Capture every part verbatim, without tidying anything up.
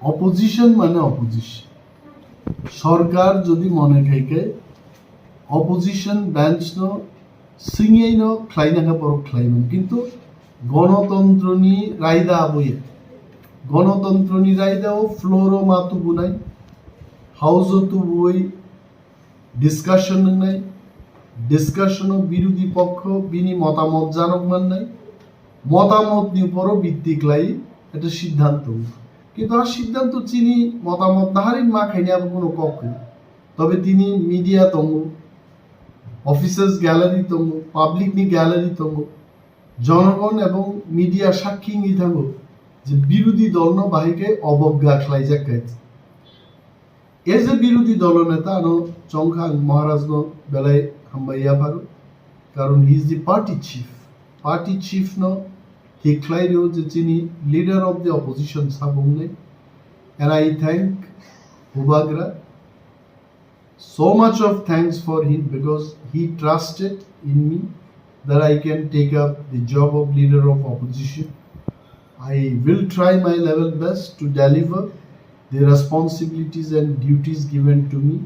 Opposition mane opposition. Sorkar jodi mone khai khe opposition bench no swngwi no khlaina khe borok khlaiman. Kintu gonotontroni raida aboya. Gonotontroni raida o floor o ma tubunai, house o tubui discussion wngnai, discussion o birodhi pokkho bini motamot janok mannai, motamot ni uporo bitti khlai ekta siddhanto. Kintu a siddhanto chini motamot naharwi ma khaini abo kuno kok kwrwi. Tobe tini media tongo, officers gallery tongo, public ni gallery tongo, jonogon ebong media sakki wngwi thango je birodhi dol no bahai khe obogga khlaijak khe. As a birodhi dolo neta ano chongkha ang Maharaj no belai hambai yapharo, karon he is the party chief. Party chief no thik khlai rio je chini leader of the opposition sabo wngnai. And I thank Bubagra so much of thanks for him because he trusted in me that I can take up the job of leader of opposition. I will try my level best to deliver the responsibilities and duties given to me.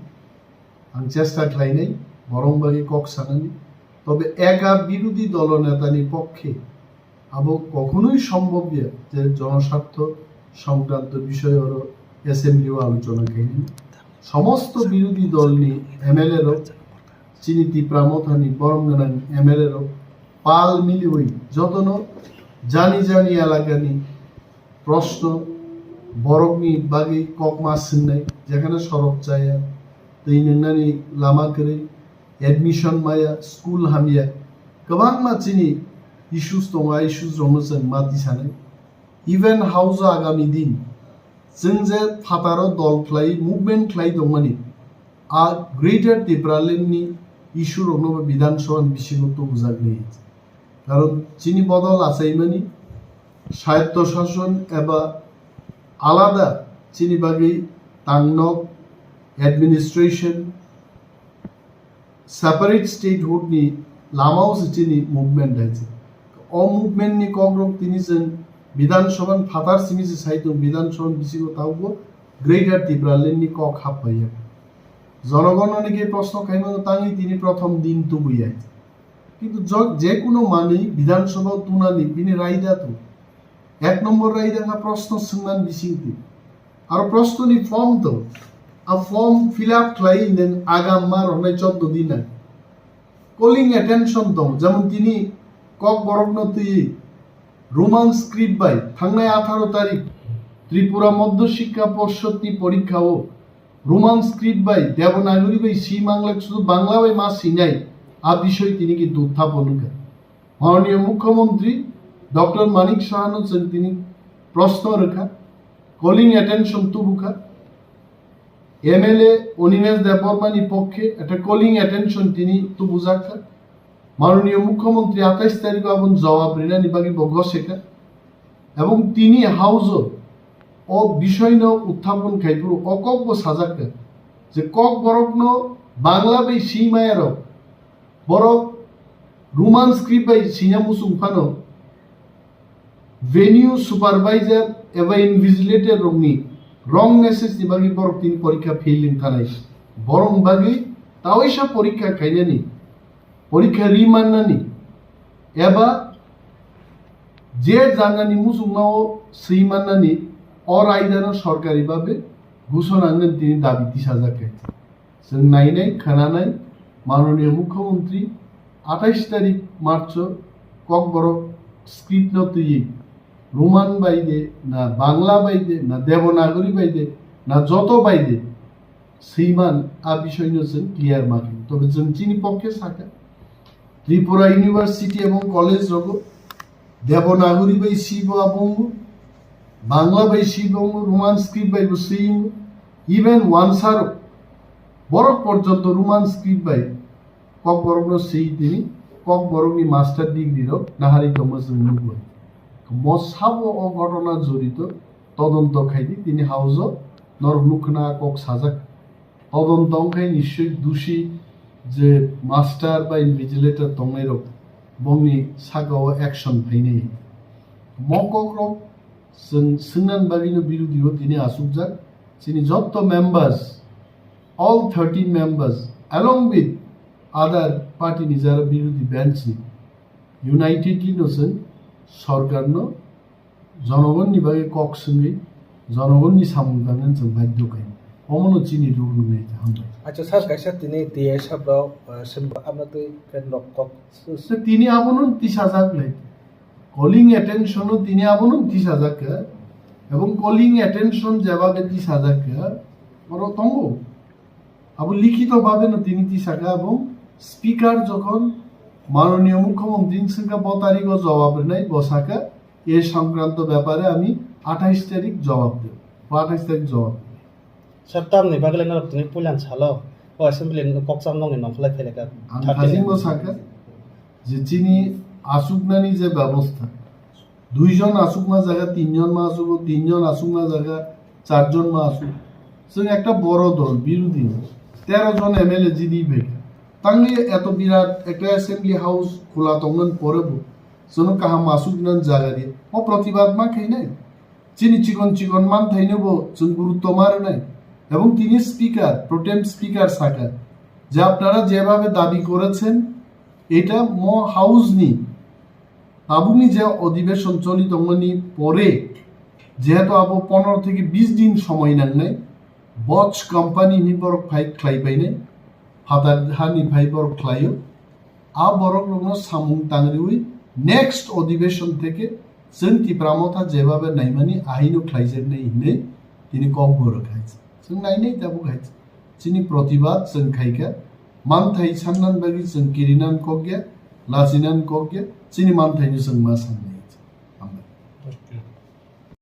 Ang chesta khlainai borong bagwi kok sanani. Tobe eka birodhi dolo netani pokkhe abo kokhonoi sombobya je jonosartho songkranto bishoy oro assembly o alochona khainani. Somosto birodhi dolni M L A rok, chini Tipra Mothani borom gwnang M L A rok pal miliwi jotono jani jani elakani proshno borokni bagwi kokma swngnai, jekhane sorok chaya, twi nwngnani lama kwrwi, admission maya, school hamya, kwbangma chini issues tongo, a issues rokno chwng ma tisanai. Even house o agami din chwng je phataro dol khlai, movement khlai tongmani, a Greater Tipraland ni issue rokno bo Bidhan Sabha ni bisingo tubujaknai. Karon chini bodol achaimani, swayatto shason eba alada chini bagwi tangnok administration, separate statehood ni lamao se chini movement hai se. O movement ni kokrok tini chwng Bidhan Sabha ni phatar simi se sai tongo, Bidhan Sabha ni bisingo tabukbo Greater Tipraland ni kok hap phaiya. Jonogon no nike proshno khaimano tangwi tini prothom din tubui hai. Kintu jo-, je kuno manwi Bidhan Sabha o tunani bini raida to. Ek nombor raida kha proshno swngmani bisingtwi. Aro proshno ni form to. A form fill up khlai nwng agam ma rwnai choddo din na. Calling attention tong, jemon tini Kokborok no twi Roman script bai thangnai atharo tarik Tripura Madhya Shikha Porshod ni porikha o Roman script bai Devanagari bai si manglak sudu Bangla bai ma sinai a bisoi tini kintu uthapon wngkha. Mananiya Mukhyamantri Doctor Manik Saha no chwng tini proshno rwkha, calling attention tubukha. M L A Animesh Debbarma ni pokkhe ekta calling attention tini tubujakha. Mananiya Mukhyamantri atais tarikh o aboni jawab rinani bagwi bo gosekha. Ebong tini house o o bisoi no uthapon khai phuru o kok bo sajak kha je Kokborok no Bangla bai si maya rok borok Roman script bai sina muchung phano venue supervisor eba invigilator rokni wrong message ni bagwi borok tini porikha fail wng thanai. Borok bagwi tawaisa porikha khainani, porikha ri mannani eba je janani muchungmao swi mannani o raidano sorkari babe gusona wngmani tini dabi tisajak kha. Chwng nainai, khwnanai, Mananiya Mukhyamantri atais tarik March o Kokborok script no twiwi Roman bai de, na Bangla bai de, na Devanagari bai de, na joto bai de, swiman a bisoi no chwng clear ma khe. Tobe chwng chini pokkhe sakha, Tripura University ebong college rogo Devanagari bai si bo abo wngo, Bangla bai si bo wngo, Roman script bai bo si wngo, even wansaro borok porjonto Roman script bai Kokborok no si tini Kokborok ni master degree rok nahari tongma chwng nukgo. Mo sabo o ghotona jorito todonto khaidi tini house o norok nukhna kok sajak. Todonto wngkhe nischoi dusi je master ba invigilator tongnairok bongni sakao action phainai. Mo kokrok Chwng swngnan bagwino birodhi o tini asukjak. Chini jotto members, all thirteen members, along with other party ni jara birodhi bench ni unitedly no chwng sorkar no jonogonni bagwi kok swngwi jonogonni samung tangnani chwng badhyo khainai. Omono chini rule wngnai, hambai. Acha sir, kaisa tini T S F rok, uh, swnbo amna twi pen rok kok. So, tini abono tisajak nai. Calling attention no tini abono tisajak kha. Ebong calling attention jeba khe tisajak kha. Oro tongo. Abo likhito bhabe no tini tisaka, abo speaker jokhon manoniyo mukhyamantri swngkha bo tarigo jawab rinai, bo saka, e songkranto byapare ami athais tarik jawab debo, athais tarik jawab debo. Sir, tamni bagwi norok tini puilan salo o assembly ni kokcham nokni nongkhlai phailaka. Ang thirteen thajingbo saka je chini asuknani je bebostha, duijon asukma jaga tinjon ma asugo, tinjon asukma jaga charjon ma asuk. Chwng ekta boro dol, birodhi, tero jon M L A jidi bai kha. Tangwi eto birat ekta assembly house khula tongmani pore bo chwngno kaham asuknani jaga di. O protibad ma khainai. Chini chikon chikon manthaino bo chwng gurutto ma rwnai. Ebong tini speaker, pro tem speaker saka je apnara jebhabe dabi korechen, eta mo house ni tabukni je odibeshon choli tongmani pore, jehetu abo pondro theke bis din somoi nangnai, Bosch company ni borok phai khlai painai, phatar hani phai borok khlaio, a borok rokno samung tangriwi next odibeshon theke chwng Tipra Motha jebhabe naimani ahaino khlaijaknai hinwi tini kok borok hai. Chwng nainai tabuk hai. Chini protibad chwng khaikha, manthai sannan bagwi chwng kirinan kokya, lachinan kokya, chini manthaino chwng ma sanwi.